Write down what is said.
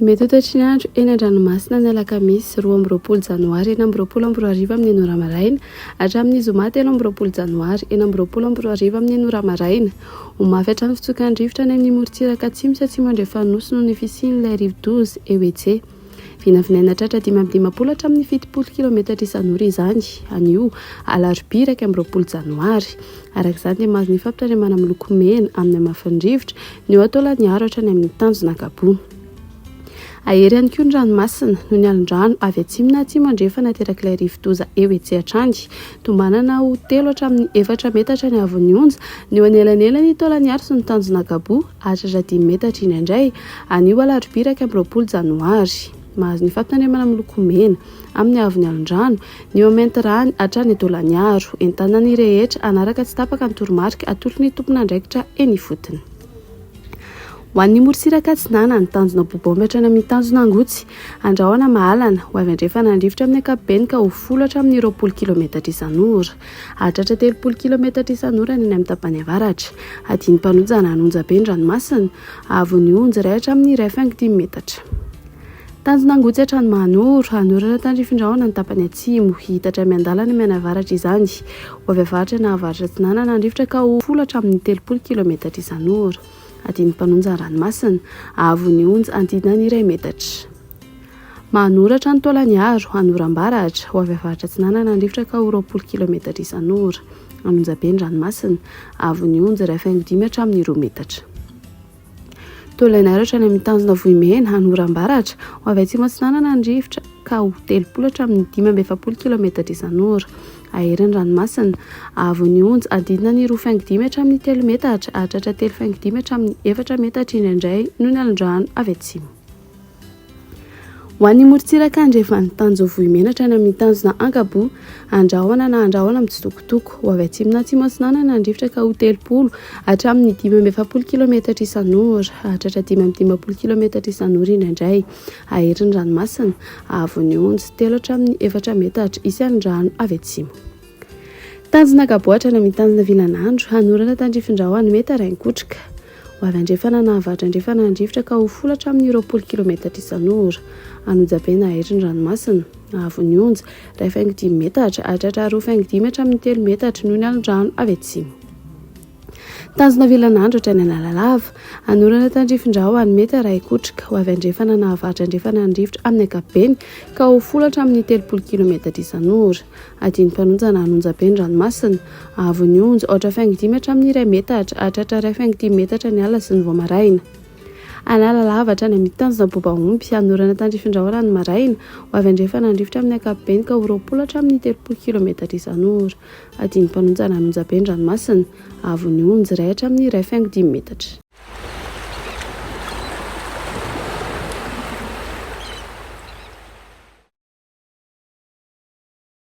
Mety ho toetry ny andro eny an-dranomasina ny alakamisy 22 janoary 2026 amin'ny enina ora maraina hatramin'ny zoma 23 janoary 2026 amin'ny enina ora maraina. Ho mafy hatrany fitsokan'ny rivotra any amin'ny morontsiraka atsimo sy atsimo andrefan'ny nosy noho ny fisian'ilay rivodoza Eoetse. Vinavinaina hatratra 55 hatramin'ny 70 kilometatra isan'ora izany anio alarobia 21 janoary. Araka izany dia mahazo ny fampitandremana miloko mena amin'ny hamafin'ny rivotra ny eo Taolagnaro hatrany amin'ny tanjona Ankaboa. Hahery ihany koa ny ranomasina noho ny alon-drano avy atsimo na atsimo andrefana aterak'ilay rivodoza eo etsy hatrany. Tombanana ho telo hatramin'ny efatra metatra ny haavon'ny onja ny eo anelanelan'i Taolagnaro sy ny tanjona Ankaboa hahatratra dimy metatra indraindray anio alarobia 21 janoary. Mahazo ny fampitandremana miloko mena amin'ny haavon'ny alon-drano ny eo Maintirano hatrany Taolagnaro. Entanina ny rehetra hanaraka tsy tapaka ny toromarika atolotry ny tompon'andraikitra eny ifotony. Ho an'ny morontsiraka atsinanana, ny tanjona Bobaomby hatrany amin'ny tanjona Angotsy, Andrahona Mahalana, ho avy andrefana ny rivotra amin'ny ankapobeny ka ho folo hatramin'ny 20 kilometatra isan'ora. Hahatratra 30 kilometatra isan'ora ny any amin'ny tapany avaratra. Hadino Mpanonjana, Anonjabe ny ranomasina, haavon'ny onja iray hatramin'ny 1,5 metatra. Tanjona Angotsy hatrany Mahanoro, hanorana tandrifin-drahona ny tapany atsimo. Hihitatra miandalana mianavaratra izany. Ho avy avaratra na avaratra atsinanana ny rivotra ka ho folo hatramin'ny 30 kilometatra isan'ora. Adin'ny mpanonja ny ranomasina. Haavon'ny onja hanodidina ny iray metatra. Mahanoro hatrany Taolagnaro, Hanoram-baratra. Ho avy avaratra atsinanana ny rivotra ka ho 20 kilometatra isan'ora. Anonjabe ny ranomasina. Haavon'ny onja 1,5 hatramin'ny roa metatra. Tolagnaro hatrany amin'ny tanjona Vohimena, Anoram-baratra, ho avy atsimo atsinanana ny rivotra ka ho 30 hatramin'ny 45 kilometatra isan'ora. Hahery ny ranomasina. Haavon'ny onja adidina ny 2,5 hatramin'ny 3 metatra, hahatratra 3,5 hatramin'ny 4 metatra indraindray noho ny alon-drano avy atsimo. Ho an'ny morontsiraka andrefan'ny tanjo Vohimena hatrany amin'ny tanjona Ankaboa, andrahona na andrahona mitsitokotoko, ho avy atsimo na atsimo atsinanana ny rivotra ka ho 30 hatramin'ny 45 kilometatra isan'ora, hahatratra 55 kilometatra isan'ora indraindray. Hahery ny ranomasina, haavon'ny onja, telo hatramin'ny efatra metatra, hisy alon-drano avy atsimo. Tanjona Ankaboa hatrany amin'ny tanjona Vilanandro, hanorana tandrifin-drahona mety harahin-kotroka. Ho avy andrefana na avaratra andrefana ny rivotra ka ho folo hatramin'ny 20 kilometatra isan'ora. An'Onjabe na hahery ny ranomasina. Haavon'ny onja, 1,5 metatra, hahatratra 2,5 hatramin'ny 3 metatra noho ny alon-drano avy atsimo. Tanjona Vilanandro hatrany Analalava. Hanorana tandrifin-drahona mety harahin-kotroka. Ho avy andrefana na avaratra andrefana ny rivotra amin'ny ankapobeny ka ho folo hatramin'ny 30 kilometatra isan'ora. Adino mpanonja na an'onjabe ny ranomasina. Haavon'ny onja, aotra faingo dimy hatramin'ny iray metatra, hahatratra iray faingo dimy metatra ny alina sy ny vao maraina. Analalava hatrany amin'ny tanjona Bobaomby, hanorana tandrifin-drahona ny maraina, ho avy andrefana ny rivotra amin'ny ankapobeny ka ho 20 hatramin'ny 30 kilometatra isan'ora. Adino mpanonja na an'onjabe ny ranomasina. Haavon'ny onja, iray hatramin'ny iray faingo dimy metatra.